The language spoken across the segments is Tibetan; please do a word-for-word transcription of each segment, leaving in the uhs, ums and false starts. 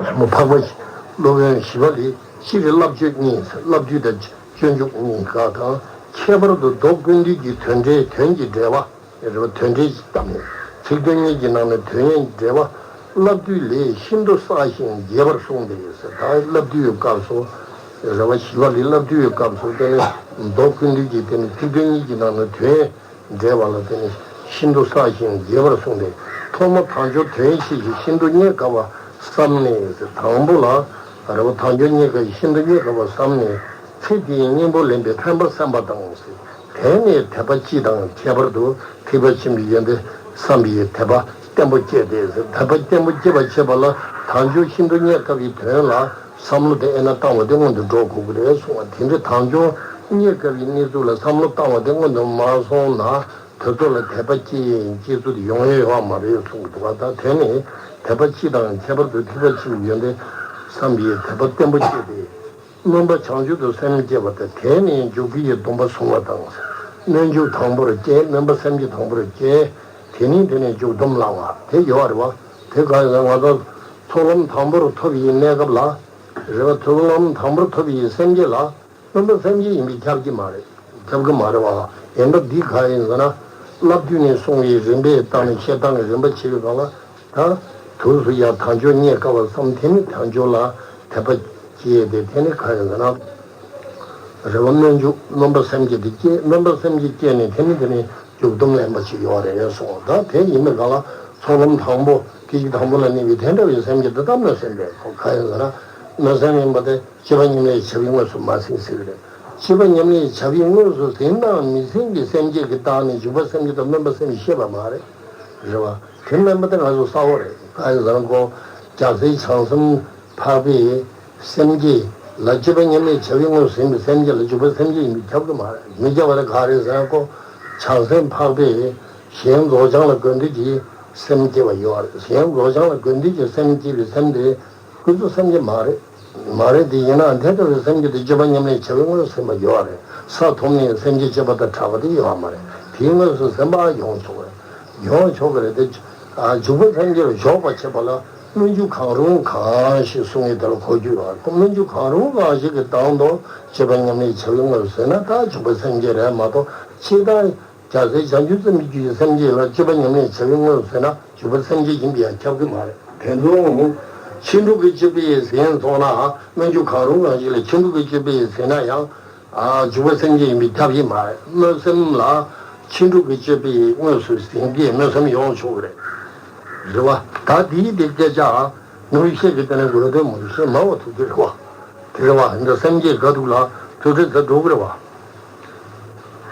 ཆེན་པོ་འཕགས་པ་སློབ་དཔོན་ཞི་བ་ལྷས་སྤྱིར་བསླབ་བྱ་གཉིས། བསླབ་བཏུས་དང་སྤྱོད་འཇུག་གཉིས་ཀ་དང་། ཁྱད་པར་དུ་མདོ་ཀུན་བཏུས་ཀྱི་དོན་འགྲེལ། དོན་གྱི་འགྲེལ་པ། རེད་བ། དོན་འགྲེལ་གྱི་གཏམ་ནི་ཚིག་དོན་གཉིས་ཀྱི་ནང་ནས་དོན་ཡོད་འགྲེལ་པ། བསླབ་བཏུས་ལས་ཤིན་ཏུ་གསལ་ཞིང་རྒྱས་པར་གསུངས་ཏེ། ད་བསླབ་བཏུས་ཀྱི་སྐབས་སུ། རེད་བ། ཞི་བ་ལྷས་བསླབ་བཏུས་ཀྱི་སྐབས་སུ་དེ་ནི་མདོ་ཀུན་བཏུས་ཀྱི་དེ་ནི་ཚིག་དོན་གཉིས་ཀྱི་ནང་ནས་དོན་འགྲེལ་པ་ལ་དེ་ནི་ཤིན་ཏུ་གསལ་ཞིང་རྒྱས་པར་གསུངས་ཏེ། ཐོག་མར་དལ་འབྱོར་དོན་ཤེས་ཤིང་ཤིན་ཏུ་རྙེད་དཀའ་བར་བསམས་ནས། དང་པོ་ལ། རེད་བ། དལ་འབྱོར་རྙེད་དཀའ་ཞིང་ཤིན་ཏུ་རྙེད་དཀའ་བར་བསམས་ནས། ཚེ་འདིའི་སྙིང་པོ་ལེན་པའི་ཕན་པ་བསམ་པ་དང་། དེ་ནས་དད་པ་སྤྱི་དང་ཁྱད་པར་དུ་ཐེག་པ་ཆེན་པོའི་ཡོན་ཏན་བསམ་པའི་དད་པ་བརྟན་པོ་སྐྱེས་ཏེ། དད་པ་བརྟན་པོ་སྐྱེས་པ་བྱེད་པ་ལ་དལ་འབྱོར་ཤིན་ཏུ་རྙེད་དཀའ་བའི་དོན་ལ་བསམ་བློ་དེ་ཨེ་ན་བཏང་བ་དེ་སྔོན་དུ་འགྲོ་དགོས་ཀྱི་རེད་གསུངས་པ། དེ་འདྲའི་དལ་འབྱོར་རྙེད་དཀའ་བའི་གནས་ཚུལ་ལ་བསམ་བློ་བཏང་བ་དེ་སྔོན་དུ་མ་སོང་ན། དེ་ཚོ་ལ་དད་པ་སྐྱེ་སྐྱེ་ཚུལ་དེ་ཡོང་ཡ་ཡོད་མ་རེད་གསུངས་འདུག་བ། ད་དེ་ནི་དད་པ་སྤྱི་དང་ཁྱད་པར་དུ་ཐེག་པ་ཆེན་པོའི་ཡོན་ཏན་བསམ་པའི་དད་པ་བརྟན་པོ་སྐྱེས་ཏེ། སྨོན་པ་བྱང་ཆུབ་ཏུ་སེམས་བསྐྱེད་པ་དང་། དེ་ནས་འཇུག་པའི་སྡོམ་པ་བཟུང་བ་དང་། སྨོན་འཇུག་དང་པོར་སྐྱེས། སྨོན་པ་སེམས་བསྐྱེད་དང་པོར་སྐྱེས། དེ་ནས་དེ་ནས་འཇུག་སྡོམ་བླང་བ་དེ་ཡོད་རེད་བ། དེ་ག་ཡིན་ན་ང་ཚོ་ཚོགས་ལམ་དང་པོར་ཐོབ་པའི་གནས་སྐབས་ལ། རེད་བ། ཚོགས་ལམ་དང་པོར་ཐོབ་པའི་སེམས་བསྐྱེད་ལ། སྨོན་པ་སེམས་བསྐྱེད་ཡིན་པས་ཁྱབ་ཀྱི་མ་རེད། ཁྱབ་ཀྱི་མ་རེད་བ། ཡིན་ན་འདི་ག་ཡིན་ཟེར་ན། བསླབ་བཏུས་ནས་གསུངས་པའི་རིམ་པའི་སྟེང་ནས་བཤད་སྟངས་ཀྱི་རིམ་པ་བྱེད་པའི་སྒང་ལ། ད་དུས་སུ་ཡང་དལ་འབྱོར་རྙེད་དཀའ་བར་བསམ། དེ་ནས་དལ་འབྱོར་ལ་དད་པ་སྐྱེས་ཏེ། དེ་ནས་ག་ཡིན་ཟེར་ན། རེད་བ། སྨོན་འཇུག་སྨོན་པ་སེམས་བསྐྱེད་དེ་སྐྱེས། སྨོན་པ་སེམས་བསྐྱེད་སྐྱེས་ནས་དེ་ནས་དེ་ནས་འཇུག་སྡོམ་ལེན་པ་ཞིག་ཡོད་རེད་གསུངས། ད་དེ་ཡིན་པའི་སྒང་ལ་ཚོགས་ལམ་དང་པོ་སྐད་ཅིག་དང་པོ་ལ་གནས་པའི་དེ་འདྲ་བའི་སེམས་བསྐྱེད་དེ་ད་སྨོན་སེམས་རེད། ག་ཡིན་ཟེར་ན། སྨོན་སེམས་ཡིན་པ་དེ། སྤྱོད་པ་ཉམས་ལེན་བྱ་བའི་དངོས་སུ་མ་ཟིན་ཟེར་གི་རེད། སྤྱོད་པ་ཉམས་ལེན་བྱ་བའི་དངོས་སུ་ཟིན་དང་མི་ཟིན་གྱི་སེམས་བསྐྱེད་ཀྱི་སྟེང་ནས་འཇུག་པ་སེམས་བསྐྱེད་དང་སྨོན་པ་སེམས་བསྐྱེད་ཤེས་པ་མ་རེད། རེད་བ། དེ་སྨོན་པ་དེ་ང་ཚོ་གསལ་བོ་རེད། ག་ཡིན་ཟེར་ན་ཁོ། རྒྱལ་སྲས་བྱང་སེམས་འཕགས་པའི་སེམས་བསྐྱེད་ལ་སྤྱོད་པ་ཉམས་ལེན་བྱ་བའི་དངོས་སུ་ཟིན་པའི་སེམས་བསྐྱེད་ལ་འཇུག་པ་སེམས་བསྐྱེད་ཡིན་པས་ཁྱབ་ཀྱི་མ་རེད། མི་ཁྱབ་པ་དེ་ག་རེད་ཟེར་ན་ཁོ། བྱང་སེམས་འཕགས་པའི་གཞན་རྫོགས་བྱང་ལ་དགོས་འདོད་ཀྱི་སེམས་བསྐྱེད་པ་ཡོད་རེད། གཞན་རྫོགས་བྱང་ལ་དགོས་འདོད་ཀྱི་སེམས་བསྐྱེད་པའི་སེམས་དེ། ཀུན་རྫོབ་སེམས་བསྐྱེད་མ་རེད། མ་རེད་དེ། ཡིན་ནའང་དེ་ལྟ་བུའི་སེམས་བསྐྱེད་དེ་སྤྱོད་པ་ཉམས་ལེན་བྱ་བའི་དངོས་སུ་ཟིན་པ་ཡོད་རེད། ས་མཐོ་དམན་སེམས་བསྐྱེད་བྱེད་པ་དང་འདྲ་བ་དེ་ཡོད་མ་རེད། དེའི་དངོས་སུ་ཟིན་པ་ཡོང་ཆོག་གི་རེད། ཡོང་ཆོག་གི་རེད་དེ། ཨ། འཇུག་པ་སེམས་བསྐྱེད་ལ་འཇོག་པ་བྱེད་པ་ལ་སྨོན་འཇུག་གང་རུང་གང་ཞིག་གསུང་ཡས་དེ་ལ་གོ་རྒྱུ་ཡོད་རེད། སྨོན་འཇུག་གང་རུང་གང་ཞིག་གི་དང་དུ་སྤྱོད་པ་ཉམས་ལེན་བྱ་བའི་དངོས་སུ་ཟིན་ན་ད་འཇུག་པ་སེམས་བསྐྱེད་རེད་མ་གཏོགས། ཕྱི་དང་། རྒྱལ་སྲས་བྱང་ཆུབ་སེམས་བསྐྱེད་ཀྱི་སེམས་བསྐྱེད་ལ་སྤྱོད་པ་ཉམས་ལེན་བྱ་བའི་དངོས་སུ་ཟིན་ན་འཇུག་པ་སེམས་བསྐྱེད་ཡིན་པས་ཡང་ཁྱབ་ཀྱི་མ་རེད། དེ་ཚོ་ཕྱིན་དྲུག་གི་སྤྱོད་པས་ཟིན་སོང་ན། སྨོན་འཇུག་གང་རུང་གང་ཞིག་ལ་ཕྱིན་དྲུག་གི་སྤྱོད་པས་ཟིན་ན་ཡང་། ཨ། འཇུག་པ་སེམས་བསྐྱེད་ཡིན་པས་ཁྱབ་ཀྱི་མ་རེད། སྨོན་སེམས་ལ་ཕྱིན་དྲུག་གི་སྤྱོད་པས་དངོས་སུ་ཟིན་གྱི་སྨོན་སེམས་ཡོང་ཆོག་གི་རེད། རེད་བ། ད་དེའི་དེ་སྐད་ཆ་ནུབ་བཤད་ཀྱི་དེ་ནས་དགོས་དོན་མ་རེད། བཤད་མ་བ་ཐུག་གི་རེད་བ། དེ་རེད་བ། འདི་སེམས་བསྐྱེད་དགའ་སྡུག་ལ་ཐུགས་རེ་ཚ་འགྲོ་གི་རེད་བ།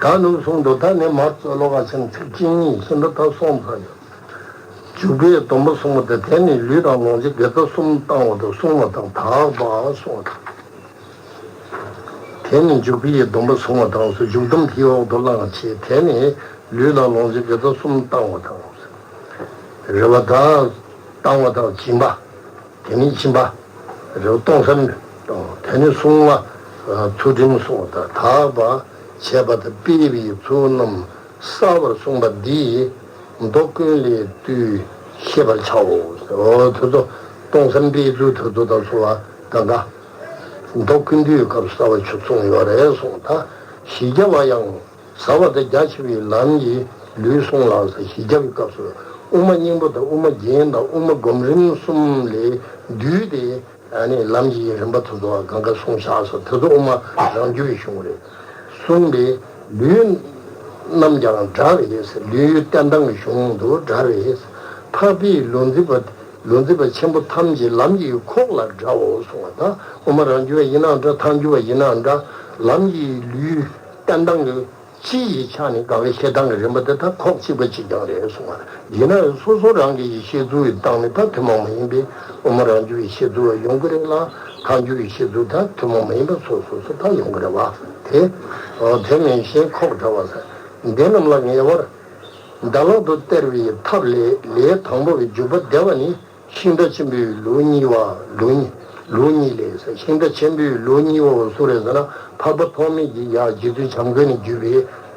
ད་ནུབ་གསུངས་འདུག་ད་ནི་མར་ཙོ་ལོ་ག་ཆེན་ཚིག་གཅིག་གཉིས་ཤིན་ཏུ་ད་སོང་ཚར་ཡོད། འཇུག་པའི་སྡོམ་པ་བཟུང་བ་དང་། དེ་ནི་ལུས་དང་ལོངས་སྤྱོད་དགེ་རྩ་གསུམ་བཏང་བ་དང་། བསྲུང་བ་དང་དག་པ་གསུངས་པ་དང་། དེ་ནི་འཇུག་པའི་སྡོམ་པ་བཟུང་བ་དང་། འཇུག་སྡོམ་དེའི་འོག་ཏུ་བླང་བྱས། དེ་ནི་ལུས་དང་ལོངས་སྤྱོད་དགེ་རྩ་གསུམ་བཏང་བ་དང་། རེ་བ་དང་། བཏང་བ་དང་། སྦྱིན་པ། དེ་ནི་སྦྱིན་པ། རེ་བ་གཏོང་སེམས་དང་། དེ་ནི་བསྲུང་བ། ཚུལ་ཁྲིམས་བསྲུང་བ་དང་དག་པ་བྱས་པ་དང་། སྤེལ་བའི་ཚུལ་རྣམས་གསལ་བར་གསུངས་པ་འདིས། མདོ་ཀུན་ལས་བཏུས་ཤེས་པར་བྱའོ། འོ་དེ་ཚོ་གཏོང་སེམས་སྤེལ་ཚུལ་དེ་ཚོ་དང་ཚོ་བ་ད་ལྟ་མདོ་ཀུན་བཏུས་སྐབས་སུ་གསལ་བར་ཆོས་གསུངས་ཡོད་རེད་གསུངས། ད་བཞི་བརྒྱ་པ་ཡང་། ཟབ་པ་དང་རྒྱ་ཆེ་བའི་ལམ་གྱི་ལུས་བསྲུང་ལ་ཟེར། བཞི་བརྒྱ་པའི་སྐབས་སུ་དབུ་མ་སྙིང་པོ་དང་། དབུ་མ་རྒྱན་དང་། དབུ་མ་སྒོམ་རིམ་གསུམ་ལས་བསྡུས་ཏེ། ཨ་ནི་ལམ་གྱི་རིམ་པ་དེ་ཚོ་གང་ག་གསུངས་བཞག་ཟེར། དེ་ཚོ་དབུ་མ་རང་རྒྱུད་ཀྱི་གཞུང་རེད། གསུངས་པས་ལུས་རྣམས་ཀྱང་འདྲ་བས་ཟེར། ལུས་བསྟན་སྟངས་ཀྱི་གཞུང་དུ་འདྲ་བས། འཕགས་པའི་ལུས་འཛིན་པ། ལུས་འཛིན་པ་ཆེན་པོ་ཐམས་ཅད་ལམ་གྱི་ཁོག་ལ་འདྲའོ་གསུངས་པ་དང་། དབུ་མ་རང་རྒྱུད་པ་ཡིན་ནའང་འདྲ། ཐལ་འགྱུར་བ་ཡིན་ནའང་འདྲ། ལམ་གྱི་ལུས་བསྟན་སྟངས་ཀྱི། སྤྱི་ཡི་ཆ་ནས་གང་གི་བཤད་སྟངས་ཀྱི་རིམ་པ་དེ་དག་ཁོག་གཅིག་པ་གཅིག་རྐྱང་རེད་གསུངས་པ། ཡིན་ན་ཡང་སོ་སོ་རང་གི་བཤད་ཚུལ་གྱི་སྟེང་ནས་ད་ཐུན་མོང་མ་ཡིན་པའི། དབུ་མ་རང་རྒྱུད་ཀྱི་བཤད་ཚུལ་བ་ཡོང་གི་རེད་ལ། ཐལ་འགྱུར་གྱི་བཤད་ཚུལ་ད་ཐུན་མོང་མ་ཡིན་པ་སོ་སོ་སོ་ད་ཡོང་གི་རེད་བ། དེ། དེ་ནས་གཞན་ཁོག་འདྲ་བ་ཟེར། འདི་རྣམས་ལ་ངེས་པར་ད་ལག་ཏུ་སྟེར་བའི་ཐབས་ལས། ལས་དང་པོ་བའི་འཇུག་པ་བདེ་བ་ནི། ཤིང་རྟ་ཆེན་པོའི་ལུགས་གཉིས་པ། ལུགས་གཉིས། ལུགས་གཉིས་ལས་ཟེར། ཤིང་རྟ་ཆེན་པོའི་ལུགས་གཉིས་པ་སུ་རེད་ཟེར་ན། འཕགས་པ་ཐོགས་མེད་ཀྱི་ཡ་རྗེ་བཙུན་བྱམས་མགོན་ནས་བརྒྱུད་པའི་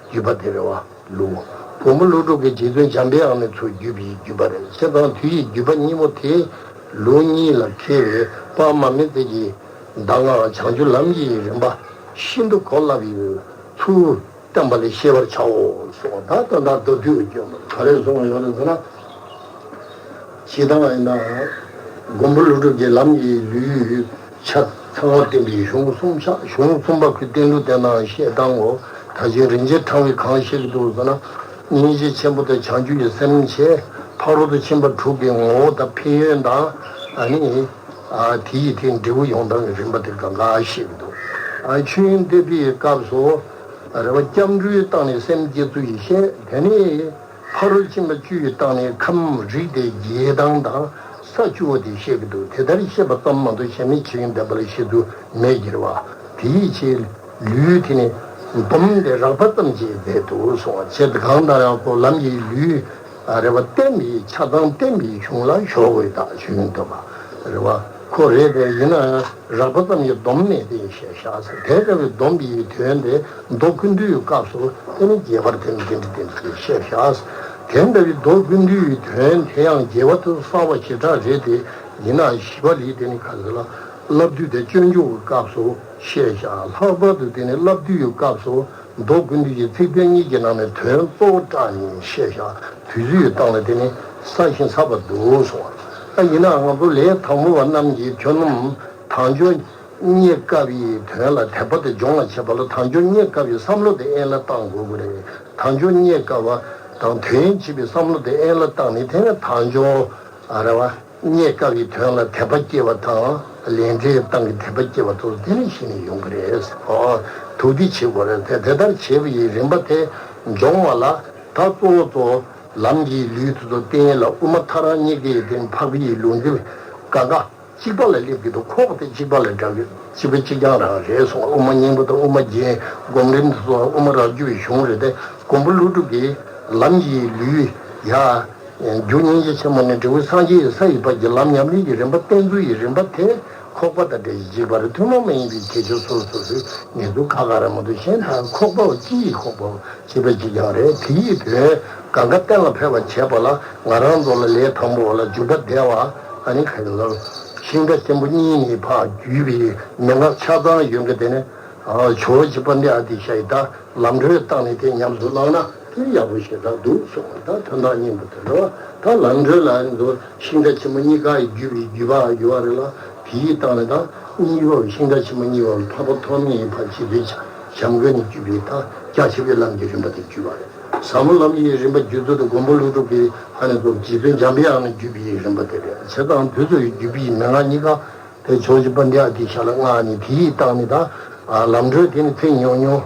བརྒྱུད་པ་དེ་རེད་བ། ལུགས། བུམ་པ་ཀླུ་སྒྲུབ་ཀྱིས་རྗེ་བཙུན་འཇམ་པའི་དབྱངས་ནས་ཚུར་བརྒྱུད་པའི་བརྒྱུད་པ་རེད། བྱས་ཙང་དུས་ཀྱི་བརྒྱུད་པ་གཉིས་པོ་དེ། ལུགས་གཉིས་ལ་མཁས་པའི་དཔའ་མ་མི་ཚེ་གྱི་གདམས་ངག་བྱང་ཆུབ་ལམ་གྱི་རིམ་པ་ཤིན་ཏུ་གོ་སླ་བའི་ཚུལ་བསྟན་པ་ལས་ཤེས་པར་བྱའོ་གསུངས་པ། ད་ད་ལྟ་མདོ་སྡུད་སྐྱོན་པ་ག་རེ་གསུངས་ཡོད་རེད་ཟེར་ན། ཇི་ལྟ་བ་ཡིན་ན། མགོན་པོ་ཀླུ་སྒྲུབ་ཀྱི་ལམ་གྱི་ལུས་ཆ་ཚང་བ་བསྟན་པའི་གཞུང་གསུམ་ཆ་གཞུང་གསུམ་པ་ཁུ་བསྟན་འགྲོ་བསྟན་ནའང་བཤད་སྟངས་འོ། ད་ཅིང་རིན་ཆེན་ཕྲེང་བས་གང་བཤད་ཀྱི་འདུག་ཟེར་ན། སྙིང་རྗེ་ཆེན་པོ་དང་བྱང་ཆུབ་ཀྱི་སེམས་བྱས་ཕ་རོལ་ཏུ་ཕྱིན་པ་དྲུག་གི་ངོ་བོ་དང་ཕན་ཡོན་དང་། ཨ་ནི། ཨ་དེ་ཡི་དེ་འབྲས་བུ་ཡོང་སྟངས་ཀྱི་རིམ་པ་དེ་གང་ག་བཤད་ཀྱི་འདུག་ཨ་ཆོས་དབྱིངས་བསྟོད་པའི་སྐབས་སུ། རེ་བ་སྐྱབས་འགྲོའི་སྟེང་ནས་སེམས་བསྐྱེད་ཚུལ་ཡིས་བཤད་དེ་ནས། ཕ་རོལ་ཕྱིན་པ་བཅུའི་སྟེང་ནས་ཁམས་རིགས་དེ་བརྒྱད་དང་དང་ས་བཅུ་པོ་དེ་བཤད་ཀྱི་འདུག་དེ་ལྟར་བཤད་པ་ཙམ་མ་གཏོགས་གཞན་མི་ཆོས་དབྱིངས་བསྟོད་པ་ལ་བཤད་ཚུལ་མེད་ཀྱི་རེད་བ། དེའི་ཕྱིར་ལུས་དེ་ནི་སྡོམ་སྟེ་རགས་པ་ཙམ་གྱིས་མཛད་དུ་གསུངས་པ་བྱས་ཏེ། གང་ལྟར་ཡང་ཁོ་ལམ་གྱི་ལུས་རེ་བ་བསྟན་པའི་ཆ་ཚང་བསྟན་པའི་གཞུང་ལ་ཞོག་དགོས་དག་ཆོས་དབྱིངས་བསྟོད་པ་རེད་བ། ཁོ་རེད་དེ་ཡིན་ན་ཡང་། རགས་པ་ཙམ་གྱིས་སྡོམ་མེད་དེ་བཤད་བཞག་ཟེར། དེ་ལྟ་བུའི་སྡོམ་པའི་དོན་དེ་མདོ་ཀུན་བཏུས་ཀྱི་སྐབས་སུ་དེ་ནི་རྒྱས་པར་དེ་ནི་འདི་འདྲ་དེ་འདྲ་བཤད་བཞག་ཟེར། དེ་ལྟ་བུའི་མདོ་ཀུན་བཏུས་ཀྱི་དོན་དེ་ཡང་རྒྱས་པ་དེ་གསར་བ་ཞེ་དྲག་རེད་དེ། ཡིན་ན་ཞི་བ་ལྷས་དེ་ནི་ག་ཟེར་ལ། བསླབ་བཏུས་དང་སྤྱོད་འཇུག་གི་སྐབས་སུ་བཤད་བཞག་ལྷག་པར་དུ་དེ་ནི་བསླབ་བཏུས་ཀྱི་སྐབས་སུ། མདོ་ཀུན་བཏུས་ཀྱི་ཚིག་དོན་གཉིས་ཀྱི་ནང་ནས་དོན་གཙོ་བོ་བཀྲལ་ནས་བཤད་བཞག་དུས་ཚོད་ཀྱི་སྟེང་ལ་དེ་ནི་གསལ་ཞིང་ཟབ་པ་འདུག་གསུངས་པ། ད་ཡིན་ནའང་ང་ཚོ་ལས་དང་པོ་བ་རྣམས་ཀྱིས་ཁྱོད་རྣམས་དལ་འབྱོར་རྙེད་དཀའ་བའི་དོན་ལ་དད་པ་དང་སྦྱོང་བ་བྱེད་པ་ལ་དལ་འབྱོར་རྙེད་དཀའ་བའི་བསམ་བློ་དེ་ཨེ་ལ་བཏང་དགོས་ཀྱི་རེད། དལ་འབྱོར་རྙེད་དཀའ་བ་དང་དོན་ཡོད་བྱེད་པའི་བསམ་བློ་དེ་ཨེ་ལ་བཏང་ནས་དེ་ནི་དལ་འབྱོར། ཨ་རེ་བ། རྙེད་དཀའ་བའི་དོན་ལ་དད་པ་སྐྱེ་བ་དང་། ལས་འབྲས་སྟེང་གི་དད་པ་སྐྱེ་བ་དེ་ཚོ་དེ་ནས་གཞི་ནས་ཡོང་གི་རེད། ཨོ། ཐུགས་རྗེ་ཆེ་དགོས་རེད་དེ། དེ་ལྟར་བྱེད་པ་ཡི་རིམ་པ་དེ་སྦྱོང་བ་ལ། ད་གཙོ་བོ་གཙོ་བོ་ལམ་གྱི་ལུས་དེ་ཚོ་བསྟན་ལ་དབུ་མ་ཐལ་རང་གཉིས་ཀའི་སྟེང་འཕགས་པའི་ལུང་ཚན་ག་ག་གཅིག་པ་ལ་སླེབས་ཀྱི་འདུག་ཁོག་དེ་གཅིག་པ་ལ་འདྲ་གི་གཅིག་པ་གཅིག་རྐྱང་རང་རེད་གསུངས། དབུ་མ་སྙིང་པོ་དང་དབུ་མ་རྒྱན་སྒོམ་རིམ་དེ་ཚོ་དབུ་མ་རབ་བརྗོད་པའི་གཞུང་རེད་དེ། མགོན་པོ་ཀླུ་སྒྲུབ་ཀྱིས་ལམ་གྱི་ལུས་ཡ། རྒྱུ་སྙིང་རྗེ་ཆེན་མོ་ནས་འབྲས་བུ་སངས་རྒྱས་ས་ཡི་བར་གྱི་ལམ་ཉམས་ལེན་གྱི་རིམ་པ་བསྟན་ཚུལ་གྱི་རིམ་པ་དེ་ཁོག་པ་དང་འདྲ་ཞིང་འཇིགས་པ་རེད། ཐུན་མོང་མ་ཡིན་པའི་ཁྱད་ཆོས་སོ་སོ་སོའི་ངེས་ཚུལ་ཁ་ཁ་ར་མ་གཏོགས་གཞན་དག་ཁོག་པའོ་སྤྱི་ཡི་ཁོག་པའོ་སྤྱི་པའི་སྤྱི་རྐྱང་རེད། དེ་ཡི་དོན་གང་ག་གཏན་ལ་ཕེབས་པར་བྱེད་པ་ལ་ང་རང་ཚོ་ལ་ལས་དང་པོ་ལ་འཇུག་པ་བདེ་བ་ཨ་ནི་ག་ཡོད་ལ་ཤིང་རྟ་ཆེན་པོ་གཉིས་ནས་ཕར་བརྒྱུད་པའི་མན་ངག་ཆ་ཚང་ཡོད་མཁན་དེ་ནི་ཇོ་བོ་རྗེ་པཎྜི་ཏ་ཨ་ཏི་ཤ་ཡི་ད། ལམ་འགྲོའི་སྟེང་ནས་དེ་ཉམས་སུ་བླངས་ན་དེ་ཡག་པོ་ཞེ་དྲག་འདུག་གསུངས། ད་དོན་དག་སྙིང་པོ་དེ་རེད་བ། ད་ལམ་འགྲོ་ལ་འདུག་ཤིང་རྟ་ཆེན་པོ་གཉིས་ཀ་ཡི་བརྒྱུད་པའི་བརྒྱུད་པ་ཡོད་རེད་ལ། དེའི་སྟེང་ནས་ད་གཉིས་པ་ཤིང་རྟ་ཆེན་པོ་གཉིས་པ་འཕགས་པ་ཐོགས་མེད་ཡིན་པ་རྗེ་བཙུན་བྱམས་མགོན་ནས་བརྒྱུད་པའི་ད་རྒྱ་ཆེ་བའི་ལམ་གྱི་རིམ་པ་དེ་བརྒྱུད་པ་རེད། ཟབ་མོ་ལམ་གྱི་རིམ་པ་བརྒྱུད་ཚུལ་དེ་མགོན་པོ་ཀླུ་སྒྲུབ་ཀྱི་ཧ་ནས་ཚོ་རྗེ་བཙུན་འཇམ་པའི་དབྱངས་ནས་བརྒྱུད་པའི་རིམ་པ་དེ་རེད། བྱས་ཙང་དེ་ཚོ་ཡི་བརྒྱུད་པའི་མན་ངག་གཉིས་ཀ་དེ་ཇོ་བོ་རྗེ་པཎྜི་ཏ་ཨ་ཏི་ཤ་ལ་མངགས་ནས་དེའི་སྟེང་ནས་ད་ལམ་འགྲོའི་དེ་ནི་ཚིག་ཉུང་ཉུང་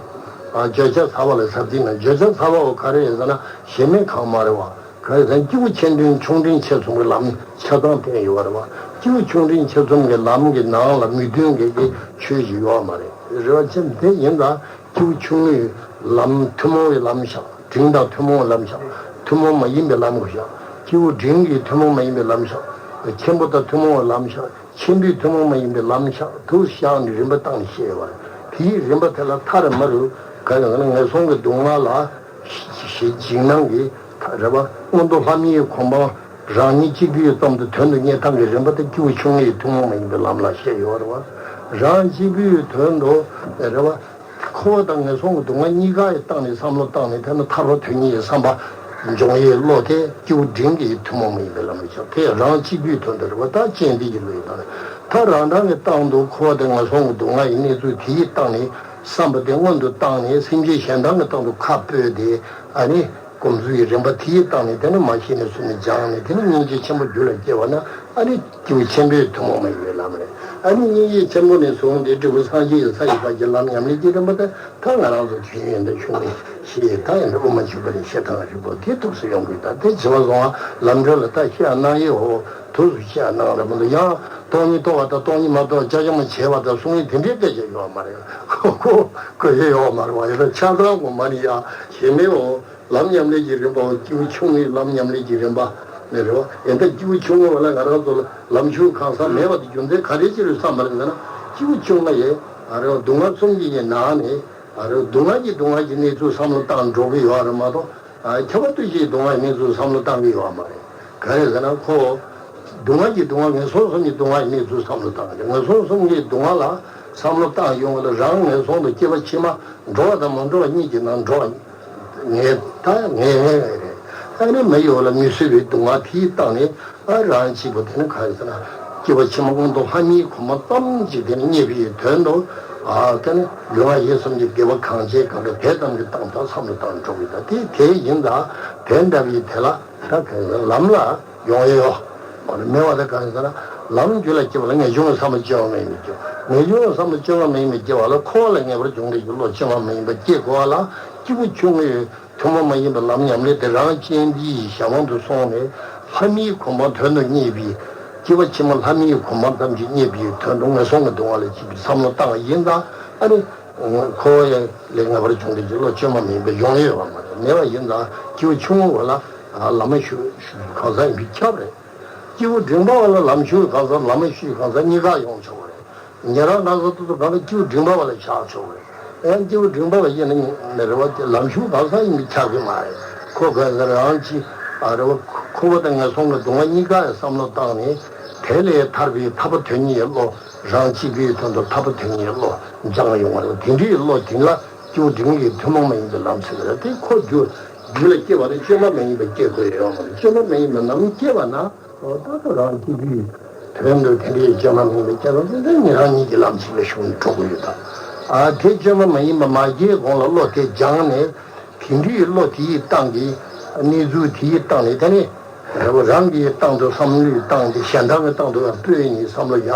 བརྗོད་བྱ་ཚ་བ་ལ་ཟབ་ཅིང་ན། བརྗོད་བྱ་ཚ་བའོ་ག་རེ་ཡིན་ཟེར་ན་གཞན་མེད་གང་མ་རེད་བ། ག་རེ་ཟེར་ན་སྐྱེས་བུ་ཆེ་འབྲིང་ཆུང་འབྲིང་ཆེ་གསུམ་གྱི་ལམ་ཆ་ཚང་བསྟན་ཡོད་པ་རེད་བ། སྐྱེས་བུ་ཆུང་འབྲིང་ཆེ་གསུམ་གྱི་ལམ་གྱི་ནང་ལ་མི་མཐུན་གྱི་གི་ཆོས་ཤིག་ཡོད་མ་རེད། རེད་བ། ཅི་དེ་ཡིན་ད། སྐྱེས་བུ་ཆུང་ངུའི་ལམ་ཐུན་མོང་བའི་ལམ་བཞག་འབྲིང་དང་ཐུན་མོང་བའི་ལམ་བཞག་ཐུན་མོང་མ་ཡིན་པའི་ལམ་བཞག་སྐྱེས་བུ་འབྲིང་གི་ཐུན་མོང་མ་ཡིན་པའི་ལམ་བཞག་ཆེན་པོ་དང་ཐུན་མོང་བའི་ལམ་བཞག་ཆེན་པོའི་ཐུན་མོང་མ་ཡིན་པའི་ལམ་བཞག་ཐུགས་བཞག་ནས་རིམ་པ་བཏང་ནས་བཤད་ཡོད་པ་རེད། དེའི་རིམ་པ་དེ་ལ་མཐའ་རུ་མ་རུ་ག་ཡོང་ན་ངན་སོང་གི་སྡུག་བསྔལ་ལ་ཞི་འཇིགས་སྣང་གི་རེད་བ། མངོན་མཐོ་ལྷ་མིའི་གོ་འཕང་རང་ཉིད་གཅིག་པུའི་ཙམ་དུ་དོན་དུ་གཉེར་སྟངས་ཀྱི་རིམ་པ་དེ་སྐྱེས་བུ་ཆུང་ངུའི་ཐུན་མོང་མ་ཡིན་པའི་ལམ་ལ་བཤད་ཡོད་རེད་བ། རང་གཅིག་པུའི་དོན་དུ་རེད་བ། འཁོར་བ་དང་ངན་སོང་གི་སྡུག་བསྔལ་གཉིས་ཀ་ཡི་སྟེང་ནས་བསམ་བློ་བཏང་ནས་དེ་ནི་ཐར་པ་དོན་གཉེར་གྱི་བསམ་པ་འབྱུང་བའི་བློ་དེ་སྐྱེས་བུ་འབྲིང་གི་ཐུན་མོང་མ་ཡིན་པའི་ལམ་ལ་བཞག་དེ་རང་གཅིག་པུའི་དོན་དུ་རེད་བ། ད་སྤྱན་འདི་ཡི་བློ་ཡི་སྟེང་ནས་ད་རང་རང་གི་སྟེང་དུ་འཁོར་བ་དང་ངན་སོང་གི་སྡུག་བསྔལ་གྱི་གནས་ཚུལ་དེའི་སྟེང་ནས་བསམ་པ་དེ་སྔོན་དུ་བཏང་ནས་སེམས་ཅན་གཞན་དག་གི་སྟེང་དུ་ཁ་སྤོས་ཏེ་ཨ་ནི། སྒོམ་ཚུལ་གྱི་རིམ་པ་དེའི་སྟེང་ནས་དེ་ནི་མ་ཤེས་ནས་སུ་ནི་སྦྱངས་ནས་དེ་ནི་སྙིང་རྗེ་ཆེན་པོ་རྒྱུད་ལ་སྐྱེ་བ་ན་ཨ་ནི་སྐྱེས་བུ་ཆེན་པོའི་ཐུན་མོང་མ་ཡིན་པའི་ལམ་རེད། ཨ་ནི་སྙིང་རྗེ་ཆེན་པོ་ནས་བཟུང་སྟེ་འབྲས་བུ་སངས་རྒྱས་ཀྱི་ས་ཡི་བར་གྱི་ལམ་ཉམས་ལེན་གྱི་རིམ་པ་དེ་ད་ང་རང་ཚོ་ཆོས་ཡོན་ཏན་ཆུང་ངུ་ཞེས་ད་ཡིན་ན་དབུ་མ་འཇུག་པ་ནས་བཤད་སྟངས་རིག་པ་དེ་ཐུགས་སུ་ཡོང་དགོས། ད་དེ་བྱེད་པ་སོང་བ་ལམ་འགྲོ་ལ་ད་བཤད་གནང་ཡོད་འོ། ཐུགས་སུ་བཤད་གནང་རེད་མ་གཏོགས་ཡང་སྟོང་ཉིད་རྟོགས་པ་དང་སྟོང་ཉིད་མ་རྟོགས་ཅ་ཅ་མ་བྱས་པ་དང་གསུང་ཡིན་དེ་འདྲའི་སྐད་ཆ་ཡོད་མ་རེད། ཁོ་ཁོ་ཁོ་ཡེ་ཡོད་མ་རེད་བ། ཡོད་ད་ཆ་ཚང་དགོས་མ་རེད་ཡ་ཞེ་མེད་འོ། ལམ་ཉམས་ལེན་གྱི་རིམ་པའོ། སྐྱེས་བུ་ཆུང་ངུའི་ལམ་ཉམས་ལེན་གྱི་རིམ་པ་ནི་རེད་བ། ཡིན་ད་སྐྱེས་བུ་ཆུང་ངུ་བ་ལ་ང་རང་ཚོ་ལ་ལམ་ཆུང་གང་ཟག་མེད་པ་དེ་རྒྱུ་མཚན་ག་རེ་ཅི་རེད་བསམ་པ་རེད་ཟེར་ན། སྐྱེས་བུ་ཆུང་ང་ཡི་ཨ་རེ་བ་སྡུག་བསྔལ་གསུམ་གྱི་ནང་ནས་ཨ་རེ་བ་སྡུག་བསྔལ་གྱི་སྡུག་བསྔལ་གྱི་གནས་ཚུལ་བསམ་བློ་བཏང་འགྲོ་གི་ཡོད་རེད་མ་གཏོགས། ཨ་ཁྱབ་པ་སྟོབས་ཆེའི་སྡུག་བསྔལ་གྱི་གནས་ཚུལ་བསམ་བློ་བཏང་གི་ཡོད་མ་རེད། ག་རེ་ཟེར་ན་ཁོ། སྡུག་བསྔལ་གྱི་སྡུག་བསྔལ་ངན་སོང་གསུམ་གྱི་སྡུག་བསྔལ་གྱི་གནས་ཚུལ་བསམ་བློ་བཏང་སྟེ། ངན་སོང་གསུམ་གྱི་སྡུག་བསྔལ་ལ་བསམ་བློ་བཏང་ཡོང་བ་ལ། རང་ངན་སོང་དུ་སྐྱེ་བ་ཕྱི་མ་འགྲོ་བ་དང་མ་འགྲོ་བ་གཉིས་ཀྱི་ནང་འགྲོ་བ་ངེས་ད་ངེས་ངེས་རེད། ཨ་ནི་མི་ཡོད་ལ་མི་བཟོད་པའི་སྡུག་བསྔལ་དེའི་སྟེང་ནས། ཨ་རང་གཅིག་པུ་དེ་ནི་ག་རེ་ཟེར་ན། སྐྱེ་བ་ཕྱི་མ་གང་དུ་ལྷ་མིའི་གོ་འཕང་ཙམ་ཅིག་དེ་ནི་རྙེད་པའི་དོན་དུ། ཨ་དེ་ནི་ལུས་ངག་ཡིད་གསུམ་གྱི་དགེ་བ་གང་བྱས་གང་དྲག་དེ་ཙམ་གྱི་སྟེང་དུ་བསམ་བློ་བཏང་འགྲོ་གི། ད་དེ་དེ་ཡིན་ད། དེ་འདྲ་བའི་དེ་ལ་ད་ག་རེ་ཟེར། ལམ་ལ་ཡོང་ཡོད། མ་ནི་མེད་པ་དེ་ག་རེ་ཟེར་ན། ལམ་རྒྱུད་ལ་སྐྱེ་བ་ལ་ངེས་འབྱུང་གི་བསམ་པ་བཅོས་མ་ཡིན་པ་སྐྱེ་བ། ངེས་འབྱུང་གི་བསམ་པ་བཅོས་མ་ཡིན་པ་སྐྱེ་བ་ལ། འཁོར་བ་ལ་ངེས་པར་འབྱུང་འདོད་ཀྱི་བློ་བཅོས་མ་ཡིན་པ་སྐྱེ་དགོས་པ་ལ། སྐྱེས་བུ་ཆུང་ངུའི་ཐུན་མོང་མ་ཡིན་པའི་ལམ་ཉམས་ལེན་དེ་རང་གཅེས་འདི་ཡི་གཞན་དབང་དུ་སོང་ནས། ལྷ་མིའི་གོ་འཕང་དོན་དུ་རྙེད་པའི། སྐྱེ་བ་ཕྱི་མ་ལྷ་མིའི་གོ་འཕང་ཐམས་ཅད་རྙེད་པའི་དོན་དུ་ངན་སོང་གི་སྡུག་བསྔལ་ལས་སྐྱིད་པའི་བསམ་བློ་བཏང་བ་ཡིན་ད། ཨ་ནི་འཁོར་བ་ལས་ངེས་པར་འབྱུང་འདོད་ཀྱི་བློ་བཅོས་མ་མིན་པ་ཡོང་ཡོད་པ་མ་རེད། མེད་པ་ཡིན་ད། སྐྱེས་བུ་ཆུང་ངུ་བ་ལ་ལམ་ཞུགས་གང་ཟག་ཡིན་པས་ཁྱབ་རེད། སྐྱེས་བུ་འབྲིང་པ་བ་ལ་ལམ་ཞུགས་གང་ཟག་ལམ་མ་ཞུགས་གང་ཟག་གཉིས་ཀ་ཡོང་ཆོག་པ་རེད། ཉན་རང་གང་ཟག་དེ་ཚོ་གང་ལ་སྐྱེས་བུ་འབྲིང་པ་བ་ལ་ཆགས་ཆོག་པ་རེད། ཡང་སྐྱེས་བུ་འབྲིང་པ་བ་ཡིན་ན་མི་རེ་བ་དེ་ལམ་ཞུགས་གང་ཟག་ཡིན་པས་ཁྱབ་ཀྱི་མ་རེད། ཁོ་གང་ཟག་རང་གི་ཨ་རེ་བ། འཁོར་བ་དང་ངན་སོང་གི་སྡུག་བསྔལ་གཉིས་ཀ་ཡི་བསམ་བློ་བཏང་ནས། དེ་ལས་ཐར་པའི་ཐར་པ་དོན་གཉེར་བློ། རང་གཅིག་པུའི་དོན་དུ་ཐར་པ་དོན་གཉེར་བློ་སྦྱང་ཡོང་བ་རེད། དེ་འདྲའི་བློ་དེ་ལ་སྐྱེས་བུ་འབྲིང་གི་ཐུན་མོང་མ་ཡིན་པའི་ལམ་ཟེར་བ་རེད། དེ་ཁོ་རྒྱུ་རྒྱུད་ལ་སྐྱེ་བ་ནི་བཅོས་མ་མ་ཡིན་པ་སྐྱེ་དགོས་ཡོད་མ་རེད། བཅོས་མ་མ་ཡིན་པ་ནམ་སྐྱེ་བ་ན། ཨོ་ད་ལྟ་རང་སྐྱེ་དུས་དོན་དུ་དེ་འདྲའི་བཅོས་མ་མིན་པའི་སྐྱེ་བ་དེ་ནི་རང་ཉིད་ཀྱི་ལམ་ཞིག་ལ་ཞུགས་ནས་འགྲོ་དགོས་ཡོད་ད། ཨ་དེ་བཅོས་མ་མ་ཡིན་པ་མ་སྐྱེའི་གོང་ལ་བློ་དེ་སྦྱངས་ནས། དེ་འདྲའི་བློ་དེའི་སྟེང་གི་གནས་ཚུལ་དེའི་སྟེང་ནས། དེ་ནི་རང་གི་སྟེང་དུ་བསམ་བློའི་སྟེང་དེ་གཞན་དག་གི་སྟེང་དུ་ཡང་སྤོས་ནས་བསམ་བློ་ཡག